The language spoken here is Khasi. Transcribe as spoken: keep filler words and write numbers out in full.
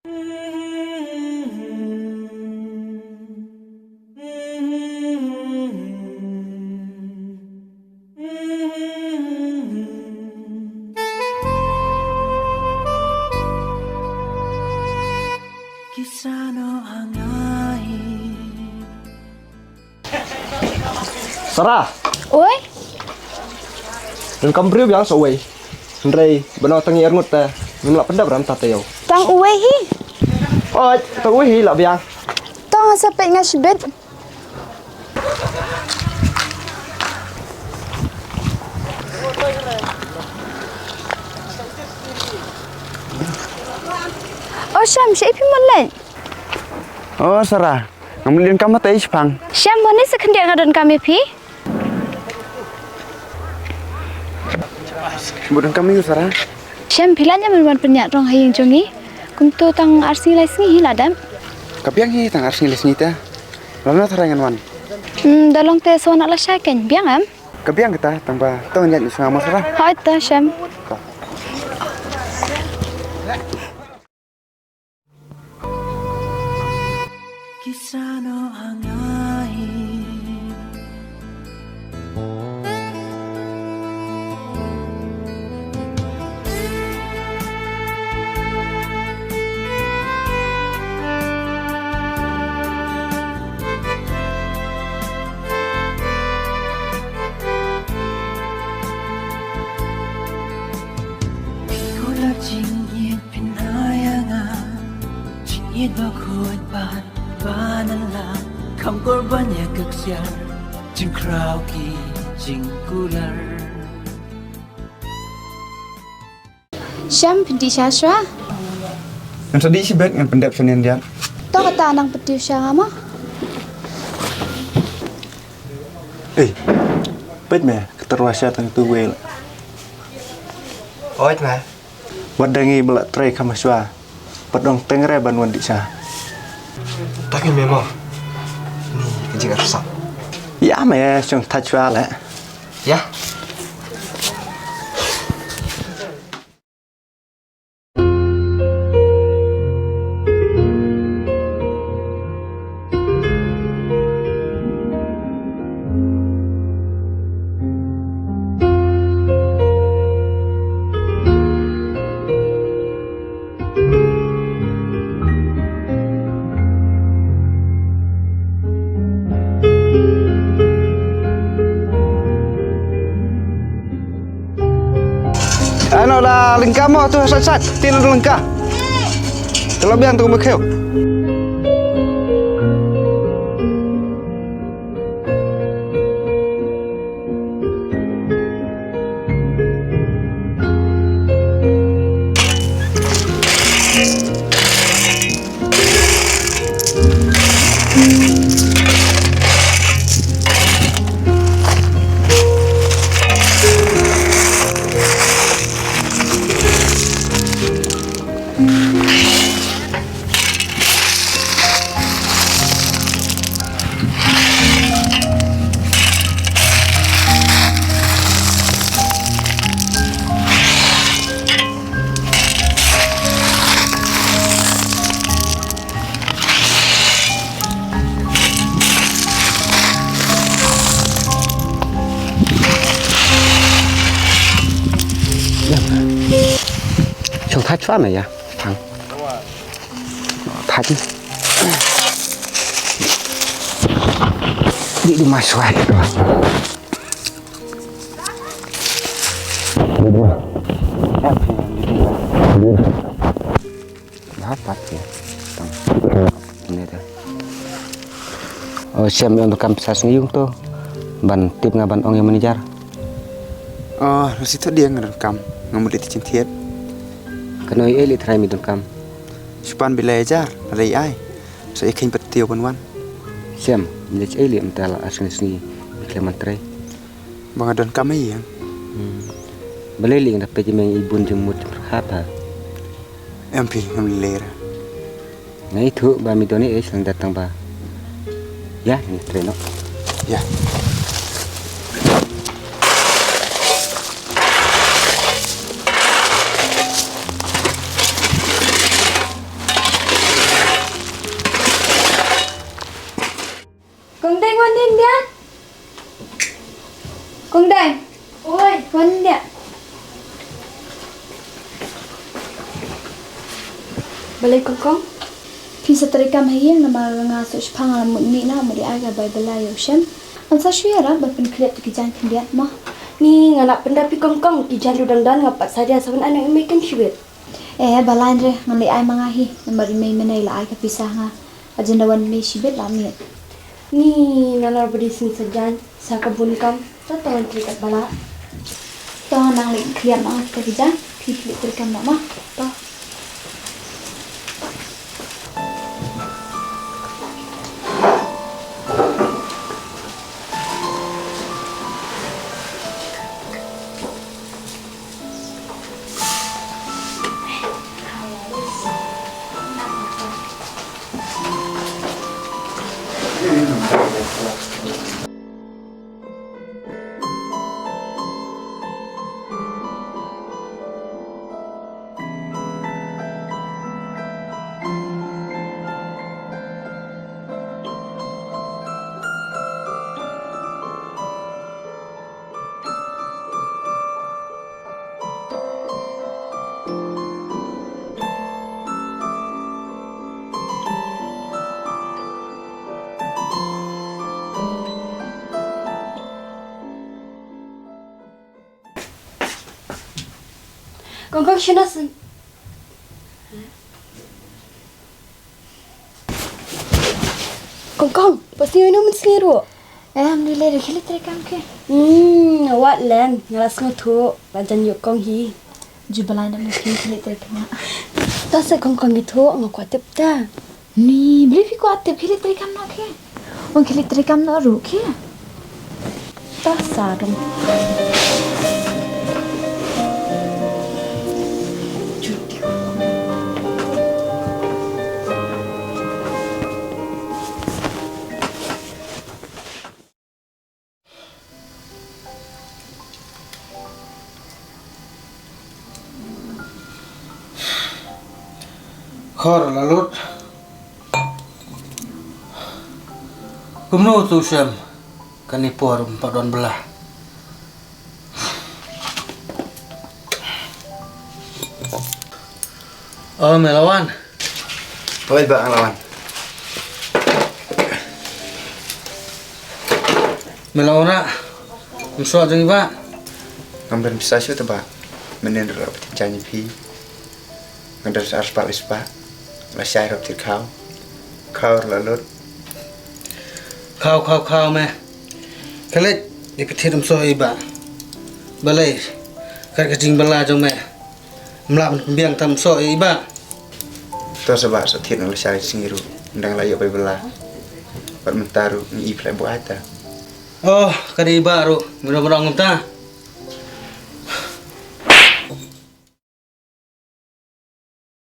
Sarah. Oi. Donkam briew biang sa uwei. Hynrei ba nang tang ïa arngut te ngim lah pyndep ram ta taïew. Tang uwei hi. Oi, tang uwei hi lah biang. Tang sa peit nga shibit. O Shem, shaei phi mut leit? O Sarah, ngam leit donkam ma te shaphang. Shem, mane sa khyndiat nga donkam ïa phi. Bud donkam ïa u Sarah. Shem, phi lah ïa mane ban pynïaid rong ha ïing jong ngi. Kumto tang ar sngi lai sngi hi lah dep. Ka biang hi tang ar sngi lai sngi te. Lano tharai ngan wan. Hmm, da long te sa wan la shai kein, biang em? Ka biang kata tang ba tang ïaid sngewsih mo Sarah. Hooid te Shem. Phi kular jingïeit phin ai ïa nga, jingïeit ba khuid bad ba nyngkong, kham kor ban ïa ka ksiar jingkhraw ki jingkular. Shem, phin dih sha shuwa? Ngan sa dih shibit, ngan pyndep shane hyndiat. To kata nang pyntiew sha nga mo. Ei, peit me, ka tyrwa sha tang tu wel. Oi me. Wat da ngi ba la trei kham shuwa. Pat ong teng re ban wan dih sha. Ta kin me mo. Ni ka jingïarap sap. Ïa me, shong thait shuwa le. Ïa. Ano la lyngka mo tu sat sat til lyngka. Kalau biang tu mekeu. Shong thait shuwa na ïa. Thang. Thait. Di di ma shuwa. Ba pat ke. Tang. Ni te. O Shem, ïa donkam pisa sngi ïung to. Ban tip nga ban ong ïa manager. O, nasi to dia nga donkam. Nga mut leit thied. Kano ïa leit trai mi donkam. Shu pan bilai hajar, lada ïa ai. Sa ïa khein pat tiew ban wan. Shem, mi leit ei leit mynta la ar sngi sngi. Mi khlem ban trai. Ba nga donkam ïa. Hmm. Balei lei nga da peit ïa me i bun jingmut jingpyrkhat ha. Em phi ngam lei ra. Nga ithuh ba mi don ei ei shleng da tang ba. Ïa, ngi trei noh. Ïa. Balei Kong Kong? Phi sa trei kam ha ïing namar nga shu shipang la mut mih na mut ïa ai ka bai bala ïa u Shem. Ngan sa shu ïarap ban pynkhreh tu ki jaiñ khyndiat mo. Ni nga la pynda phi Kong Kong, ki jaiñ ruh dang don, nga pat sa ïa sa wan ai na i mei kan shibit. Eh, ba lain re, ngan leh ai ma nga hi. Namar i mei mynne la ai ka pisa ha nga. Ka jin da wan mei shibit la miet. Ni nalor ba dei sngi Saitjaiñ, sa ka bun kam. To to ngan trei kat ba lah. To nang leh khlieh ma nga kita ki jaiñ. Phi phi leh trei kam noh ma. To. Kong Kong, shano syn. Kong Kong, pas ni ino mynsngi ruh. Eh, alhamdulillah, da khie leit trei kam ke. Hmm, wat len, nga la sngewthuh ba jan ïoh kong hi. Ju balai na mesti khie leit trei kam. Ta sa Kong Kong ïathuh, nga kwah tip ta. Ni, balei phi kwah tip, khie leit trei kam noh ke. Ong khie leit trei kam noh ruh ke. Ta sa dong. Khor la lut. Kumno tu Shem, kane por ym pat don bla. Oh, me la wan. Hoi, ba, nga la wan. Me la wan, ah. Ym soh jong i ba. Ngam don pisa shuh te ba. Mynnin ruh la pynthik jaiñ ïa phi. Nga don sa ar spah lai spah. La shai ruh thied khaw. Khaw ruh la lut. Khaw, khaw, khaw me. Khalej, i pynthik ym soh i ba. Balei. Kat ka jingbylla jong me. Ym lah ban pynbiang tam soh ïa i ba. To sa ba sa thied na la shai sngi ruh. Dang la ïoh bai bylla. Bad mynta ruh ngi i phlai buaita. Oh, ka dei i ba ruh. Ngi ruh ba ong kumta.